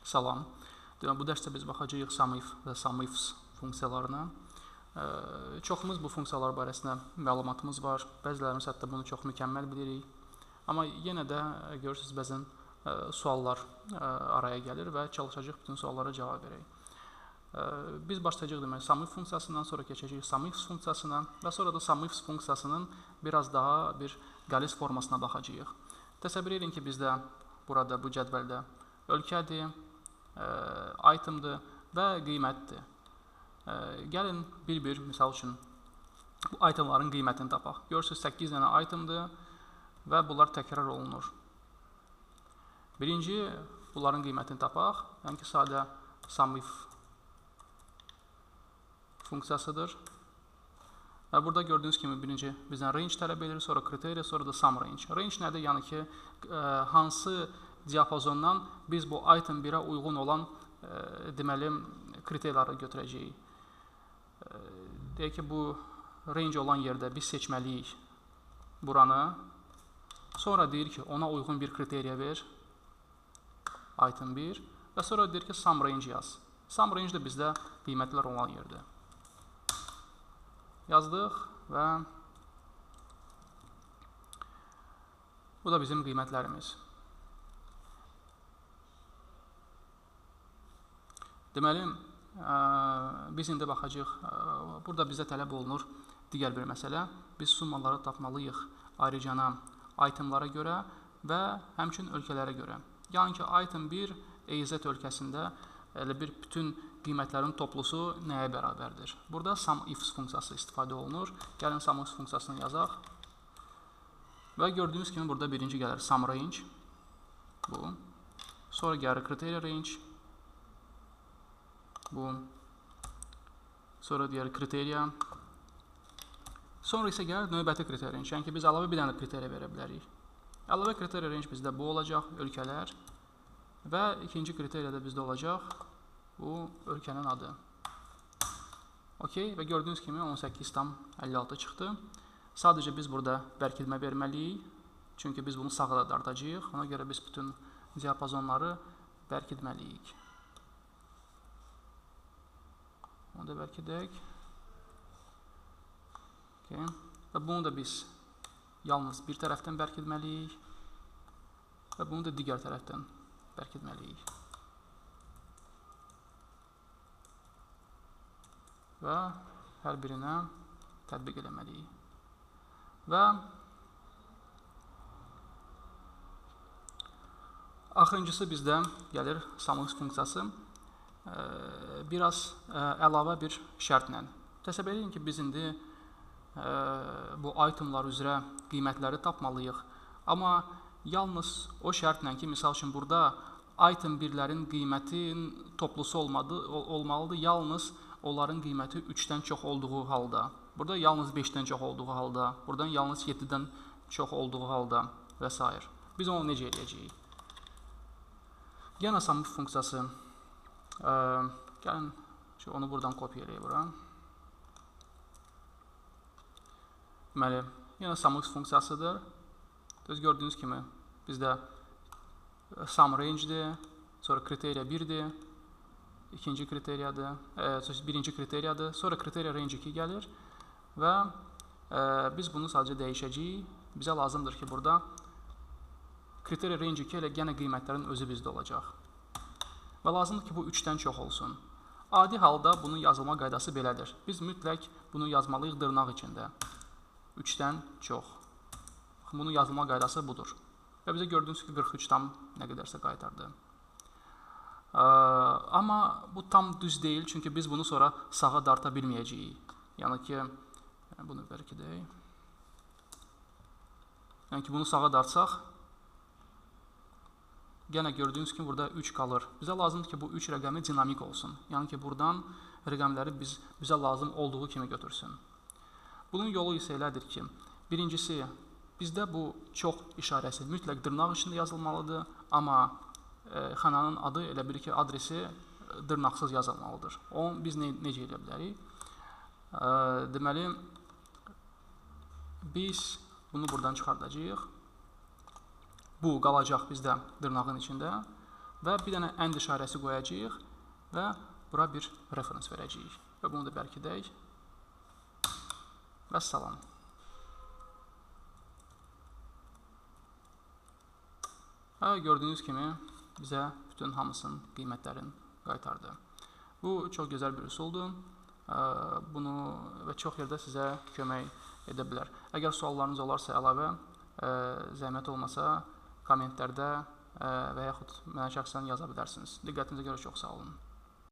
Salam. Demək, bu dərsdə biz baxacağıq SUMIF və SUMIFS funksiyalarına. Çoxumuz bu funksiyalar barəsində məlumatımız var. Bəzilərimiz hətta bunu çox mükəmməl bilirik. Amma yenə də görürsünüz, bəzən suallar araya gəlir və çalışacağıq bütün suallara cavab verək. Biz başlayacağıq demək SUMIF funksiyasından, sonra keçəcəyik SUMIFS funksiyasına və sonra da SUMIFS funksiyasının biraz daha bir qəliz formasına baxacağıq. Təsəvvür edin ki, bizdə burada bu cədvəldə ölkədir, itemdir və qiymətdir. Gəlin bir-bir, misal üçün, bu itemların qiymətini tapaq. Görürsünüz, 8 dənə itemdir və bunlar təkrar olunur. Birinci, bunların qiymətini tapaq. Yəni ki, sadə SUMIF funksiyasıdır. Və burada gördüyünüz kimi birinci bizdən range tələb edir, sonra kriteriya, sonra da sum range. Range nədir? Yəni ki, hansı diapazondan biz bu item 1-ə uyğun olan deməli, kriteriyaları götürəcəyik. Deyək ki, bu range olan yerdə biz seçməliyik buranı. Sonra deyir ki, ona uyğun bir kriteriya ver, item 1 və sonra deyir ki, sum range yaz. Sum range də bizdə qiymətlər olan yerdir. Yazdıq və bu da bizim qiymətlərimiz. Deməli, biz indi baxacağıq. Burada bizə tələb olunur digər bir məsələ. Biz summaları tapmalıyıq ayrıca itemlara görə və həmçinin ölkələrə görə. Yəni ki, item 1 AZ ölkəsində elə bir bütün qiymətlərin toplusu nəyə bərabərdir? Burada SUMIFS funksiyası istifadə olunur. Gəlin SUMIFS funksiyasını yazaq. Və gördüyünüz kimi burada birinci gəlir sum range. Bu. Sonra gəlir criteria range. Bu. Sonra digər kriteriya. Sonra isə gəlir növbəti kriteriya range. Yəni ki, biz əlavə bir dənə kriteriya verə bilərik. Əlavə kriteriya range bizdə bu olacaq, ölkələr. Və ikinci kriteriya da bizdə olacaq, bu ölkənin adı. Okey, və gördüyünüz kimi 18,56 çıxdı. Sadəcə biz burada bərkitmə verməliyik. Çünki biz bunu sağa da dartacağıq. Ona görə biz bütün diapazonları bərkitməliyik. Onu da bərkidək. Okay. Və bunu da biz yalnız bir tərəfdən bərkitməliyik və bunu da digər tərəfdən bərkitməliyik. Və hər birinə tətbiq eləməliyik. Və axırıncısı bizdə gəlir SUMIFS funksiyası. Biraz əlavə bir şərtlə. Təsəvvür edin ki, biz indi bu itemlar üzrə qiymətləri tapmalıyıq. Amma yalnız o şərtlə ki, misal üçün burada item 1-lərin qiymətinin toplusu olmalıdır, yalnız onların qiyməti 3-dən çox olduğu halda. Burada yalnız 5-dən çox olduğu halda, buradan yalnız 7-dən çox olduğu halda və s. Biz onu necə eləyəcəyik? Yenə SUMIF funksiyası. Gəlin, onu buradan kopya eləyək bura. Deməli, yenə SUMIFS funksiyasıdır. Düz gördüyünüz kimi bizdə sum range-dir, sonra kriteriya 1-dir, ikinci kriteriyadır, birinci kriteriyadır, sonra kriteriya range 2 gəlir və biz bunu sadəcə dəyişəcəyik. Bizə lazımdır ki, burada kriteriya range 2 ilə yenə qiymətlərin özü bizdə olacaq. Və lazımdır ki, bu 3-dən çox olsun. Adi halda bunun yazılma qaydası belədir. Biz mütləq bunu yazmalıyıq dırnaq içində. 3-dən çox. Baxın, bunun yazılma qaydası budur. Və bizə gördüyünüz ki, 43 tam nə qədərsə qaytardı. Amma bu tam düz deyil, çünki biz bunu sonra sağa darta bilməyəcəyik. Yəni ki, bunu bərkidək. Yəni ki, bunu sağa dartsaq, yenə gördüyünüz kimi burada 3 qalır. Bizə lazımdır ki, bu 3 rəqəmi dinamik olsun. Yəni ki, buradan rəqəmləri bizə lazım olduğu kimi götürsün. Bunun yolu isə elədir ki, birincisi, bizdə bu çox işarəsi mütləq dırnaq içində yazılmalıdır, amma xananın adı elə bil ki, adresi dırnaqsız yazılmalıdır. Onu biz necə eləyə bilərik? Deməli, biz bunu buradan çıxardacağıq. Bu qalacaq bizdə dırnağın içində. Və bir dənə and işarəsi qoyacağıq və bura bir reference verəcəyik. Və bunu da bərkidək. Vəssalam. Gördüyünüz kimi bizə bütün hamısının qiymətlərini qaytardı. Bu çox gözəl bir üsuldur. Bunu və çox yerdə sizə kömək edə bilər. Əgər suallarınız olarsa əlavə, zəhmət olmasa kommentlərdə və yaxud mənə şəxsən yaza bilərsiniz. Diqqətinizə görə çox sağ olun.